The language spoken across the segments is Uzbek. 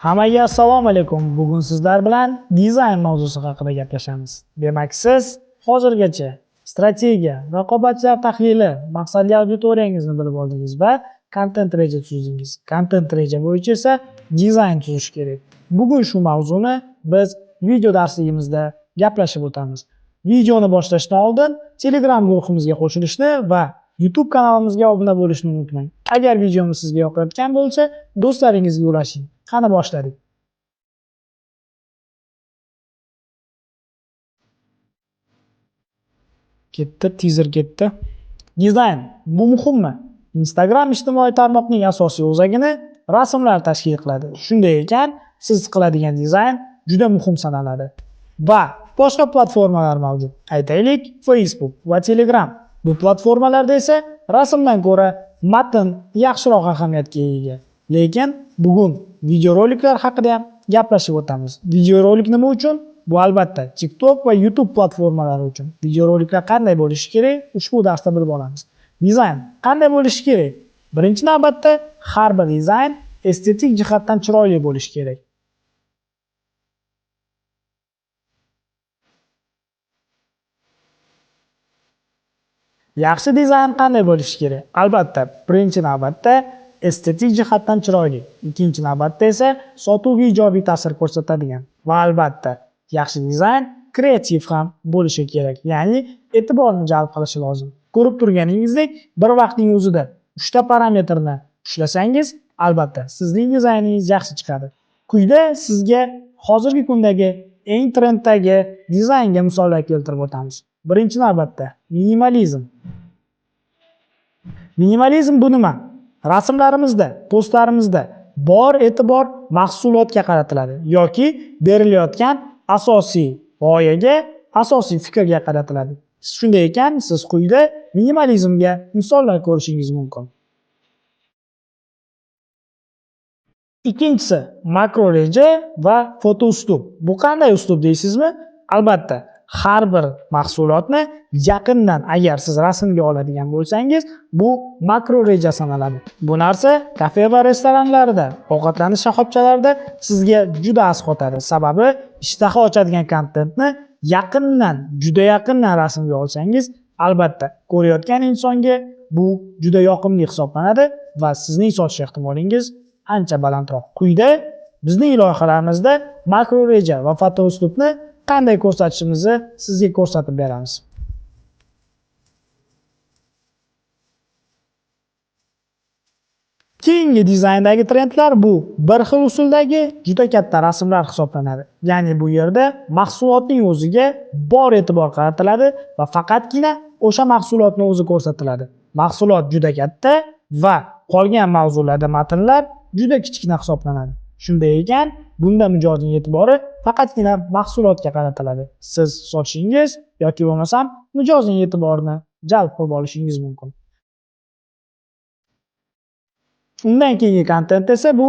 Hammaga assalomu alaykum. Bugun sizlar bilan dizayn mavzusi haqida gaplashamiz. Demak, siz hozirgacha strategiya, raqobatchilar tahlili, maqsadli auditoriyangizni bilib oldingiz va kontent reja tuzdingiz. Kontent reja bo'yicha esa dizayn tuzish kerak. Bugun shu mavzuni biz video darsligimizda gaplashib o'tamiz. Videoni boshlashdan oldin Telegram guruhimizga qo'shilishni va YouTube kanalimizga obuna bo'lishni unutmang. Agar videomiz sizga yoqayotgan bo'lsa, do'stlaringizga ulashing. Qani boshladik. Ketdi, tizer ketdi. Dizayn bu muhimmi? Instagram ijtimoiy tarmoqning asosiy o'zagini rasmlar tashkil qiladi. Shunday ekan, siz qiladigan dizayn juda muhim sanaladi. Va boshqa platformalar mavjud. Aytaylik, Facebook va Telegram. Bu platformalarda esa rasmdan ko'ra matn yaxshiroq ahamiyatga ega. Lekin bugun videoroliklar haqida ham gaplashib o'tamiz. Videorolik nima uchun? Bu albatta TikTok va YouTube platformalari uchun. Videoroliklar qanday bo'lishi kerak? Ushbu darsda bilib olamiz. Dizayn qanday bo'lishi kerak? Birinchi navbatda har bir dizayn estetik jihatdan chiroyli bo'lishi kerak. Yaxshi dizayn qanday bo'lishi kerak? Albatta, birinchi navbatda estetik jihatdan chiroyli, ikkinchi navbatda esa sotuvga ijobiy ta'sir ko'rsatadigan va albatta yaxshi dizayn kreativ ham bo'lishi kerak, ya'ni e'tiborni jalb qilishi lozim. Ko'rib turganingizdek, bir vaqtning o'zida 3 ta parametrni ushlasangiz, albatta sizning dizayningiz yaxshi chiqadi. Quyida sizga hozirgi kundagi eng trenddagi dizaynga misollar keltirib o'tamiz. Birinchi navbatda minimalizm. Minimalizm bu nima? Rasmlarimizda, postlarimizda bor e'tibor mahsulotga qaratiladi yoki berilayotgan asosiy g'oyaga, asosiy fikrga qaratiladi. Shunday ekan, siz quyida minimalizmga misollar ko'rishingiz mumkin. Ikkinchisi makro reja va foto uslub. Bu qanday uslub deysizmi? Albatta, har bir mahsulotni yaqindan agar siz rasmga oladigan bo'lsangiz, bu makro reja sanaladi. Bu narsa kafe va restoranlarda, ovqatlanish shoxobchalarida sizga juda asqotadi. Sababi ishtaha ochadigan kontentni yaqindan, juda yaqindan rasmga olsangiz, albatta ko'rayotgan insonga bu juda yoqimli hisoblanadi va sizning sotish ehtimolingiz ancha balandroq. Quyida bizning loyihalarimizda makro reja va foto uslubni qanday ko'rsatishimizni sizga ko'rsatib beramiz. Keyingi dizayndagi trendlar bu bir xil usuldagi juda katta rasmlar hisoblanadi. Ya'ni bu yerda mahsulotning o'ziga bor e'tibor qaratiladi va faqatgina o'sha mahsulotni o'zi ko'rsatiladi. Mahsulot juda katta va qolgan mavzularda matnlar juda kichkina hisoblanadi. Shunday ekan, bunda mijozning e'tibori faqatgina mahsulotga qaratiladi. Siz sotishingiz yoki bo'lmasam mijozning e'tiborini jalb qilib olishingiz mumkin. Undan keyingi kontent esa bu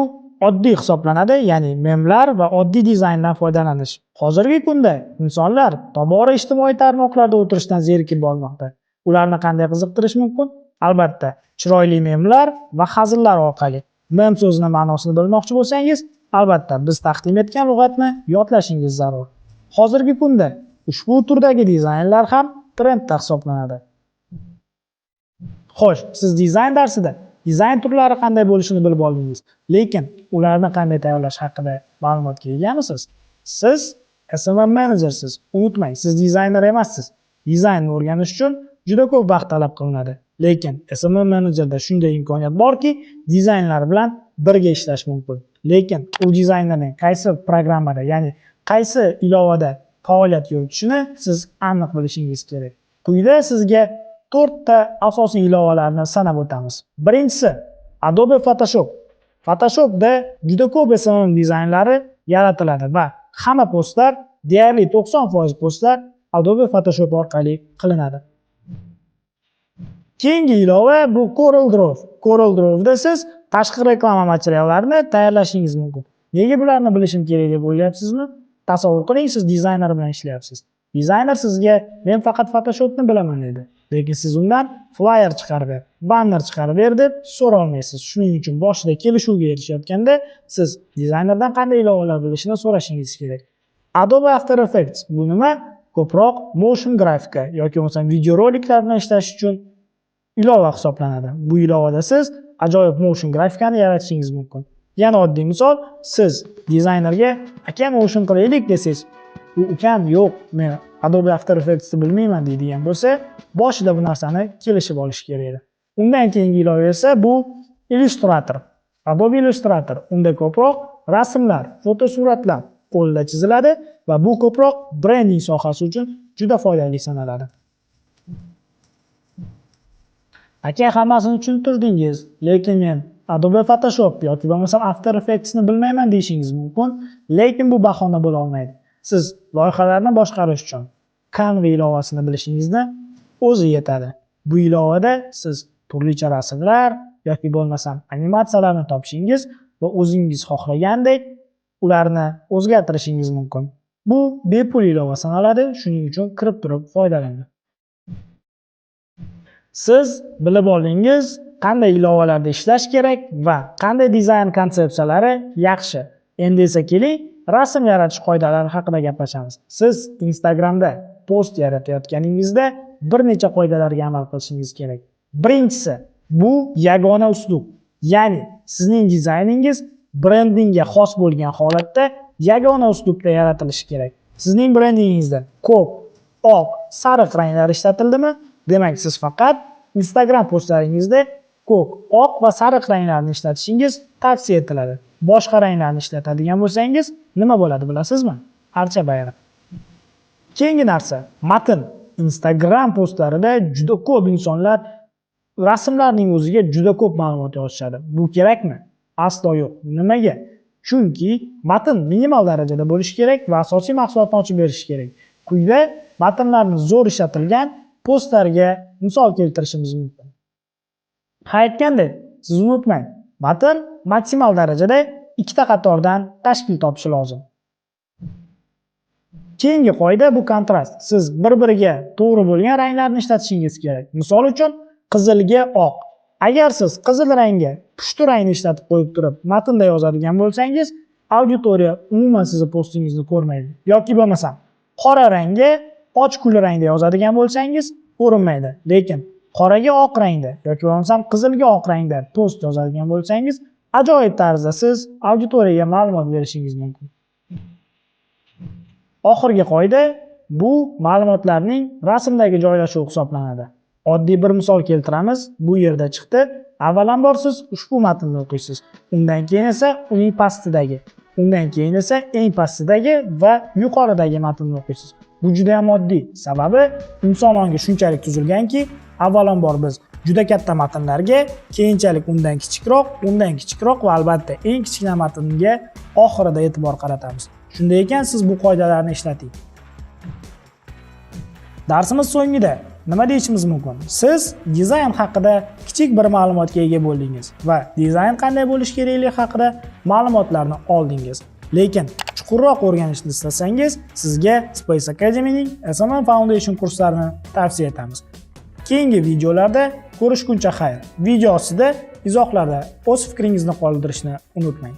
oddiy hisoblanadi, ya'ni memlar va oddiy dizayndan foydalanish. Hozirgi kunda insonlar tobora ijtimoiy tarmoqlarda o'tirishdan zerikib bormoqda. Ularni qanday qiziqtirish mumkin? Albatta, chiroyli memlar va hazillar orqali. Mem so'zining ma'nosini bilmoqchi bo'lsangiz, albatta biz taqdim etgan lug'atni yodlashingiz zarur. Hozirgi kunda ushbu turdagi dizaynlar ham trendda hisoblanadi. Xo'sh, siz dizayn darsida dizayn turlari qanday bo'lishini bilib oldingiz, lekin ularni qanday tayyorlash haqida ma'lumotga egamisiz? Siz SMM menejersiz. Unutmang, siz dizayner emassiz. Dizaynni o'rganish uchun juda ko'p vaqt talab qilinadi. Lekin SMM menejerda shunday imkoniyat borki, dizaynlar bilan birga ishlash mumkin. Lekin u dizaynerning qaysi programmada, ya'ni qaysi ilovada faoliyat yuritishini siz aniq bilishingiz kerak. Quyida sizga 4 ta asosiy ilovalarni sanab o'tamiz. Birinchisi Adobe Photoshop. Photoshopda juda ko'p SMM dizaynlari yaratiladi va hamma postlar, deyarli 90% postlar Adobe Photoshop orqali qilinadi. Keyingi ilova bu Corel Draw. Corel Draw'da siz tashqi reklama materiallarini tayyorlashingiz mumkin. Nega bularni bilishim kerak deb o'ylayapsizmi? Tasavvur qiling, siz dizayner bilan ishlayapsiz. Dizayner sizga men faqat Photoshopni bilaman dedi. Lekin siz undan flyer chiqarib ber, banner chiqarib ber deb so'ra olmaysiz. Shuning uchun boshida kelishuvga erishayotganda siz dizaynerdan qanday ilovalar bilishini so'rashingiz kerak. Adobe After Effects bu nima? Ko'proq motion grafika yoki bo'lmasam videoroliklar bilan ishlash uchun ilova hisoblanadi. Bu ilovada siz ajoyib motion grafikani yaratishingiz mumkin. Yana oddiy misol, siz dizaynerga "Aka, motion qilaylik" desangiz, u "Ukam, yo'q, men Adobe After Effectsni bilmayman" deydigan bo'lsa, boshida bu narsani kelishib olish kerak edi. Undan keyingi ilova esa bu Illustrator. Adobe Illustrator. Unda ko'proq rasmlar, fotosuratlar qo'lda chiziladi va bu ko'proq brending sohasi uchun juda foydali sanaladi. Aka, hammasini tushuntirdingiz, lekin men Adobe Photoshop yoki bo'lmasam After Effectsni bilmayman deyishingiz mumkin, lekin bu bahona bo'la olmaydi. Siz loyihalarni boshqarish uchun Canva ilovasini bilishingizni o'zi yetadi. Bu ilovada siz turlicha rasmlar yoki bo'lmasam animatsiyalarni topishingiz va o'zingiz xohlagandek ularni o'zgartirishingiz mumkin. Bu bepul ilova sanaladi, shuning uchun kirib turib foydalaning. Siz bilib oldingiz qanday ilovalarda ishlash kerak va qanday dizayn konsepsiyalari yaxshi. Endi esa keling, rasm yaratish qoidalari haqida gaplashamiz. Siz Instagramda post yaratayotganingizda bir necha qoidalarga amal qilishingiz kerak. Birinchisi, bu yagona uslub. Ya'ni sizning dizayningiz brendingga xos bo'lgan holatda yagona uslubda yaratilishi kerak. Sizning brendingizda ko'k, oq, sariq ranglar ishlatildimi? Demak, siz faqat Instagram postlaringizda ko'k, oq va sariq ranglarni ishlatishingiz tavsiya etiladi. Boshqa ranglarni ishlatadigan bo'lsangiz, nima bo'ladi bilasizmi? Archa bayram. Keyingi narsa, matn. Instagram postlarida juda ko'p insonlar rasmlarning o'ziga juda ko'p ma'lumot yozishadi. Bu kerakmi? Aslo yo'q. Nimaga? Chunki matn minimal darajada bo'lishi kerak va asosiy mahsulotni ochib berishi kerak. Quyida matnlarni zo'r ishlatilgan postlarga misol keltirishimiz mumkin. Ha, aytgandek, siz unutmang, matn maksimal darajada ikkita qatordan tashkil topishi lozim. Keyingi qoida bu kontrast. Siz bir-biriga to'g'ri bo'lgan ranglarni ishlatishingiz kerak. Misol uchun, qizilga oq. Agar siz qizil rangga pushti rangni ishlatib qo'yib turib matnda yozadigan bo'lsangiz, auditoriya umuman sizni postingizni ko'rmaydi. Yoki bo'lmasam, qora rangga och kul rangda yozadigan bo'lsangiz, ko'rinmaydi. Lekin qoraga oq rangda yoki bo'lmasam qizilga oq rangda post yozadigan bo'lsangiz, ajoyib tarzda siz auditoriyaga ma'lumot berishingiz mumkin. Oxirgi qoida bu ma'lumotlarning rasmdagi joylashuvi hisoblanadi. Oddiy bir misol keltiramiz. Bu yerda chiqdi. Avvalambor siz ushbu matnni o'qiysiz. Undan keyin esa uning pastidagi, undan keyin esa eng pastidagi va yuqoridagi matnni o'qiysiz. Bu juda ham oddiy. Sababi inson ongi shunchalik tuzilganki, avvalambor biz juda katta matnlarga, keyinchalik undan kichikroq, undan kichikroq va albatta eng kichkina matnga oxirida e'tibor qaratamiz. Shunday ekan, siz bu qoidalarni ishlating. Darsimiz so'ngida nima deyishimiz mumkin? Siz dizayn haqida kichik bir ma'lumotga ega bo'ldingiz va dizayn qanday bo'lishi kerakligi haqida ma'lumotlarni oldingiz. Lekin chuqurroq o'rganishni istasangiz, sizga Space Academy'ning SMM Foundation kurslarini tavsiya etamiz. Keyingi videolarda ko'rishguncha xayr. Video ostida izohlarda o'z fikringizni qoldirishni unutmang.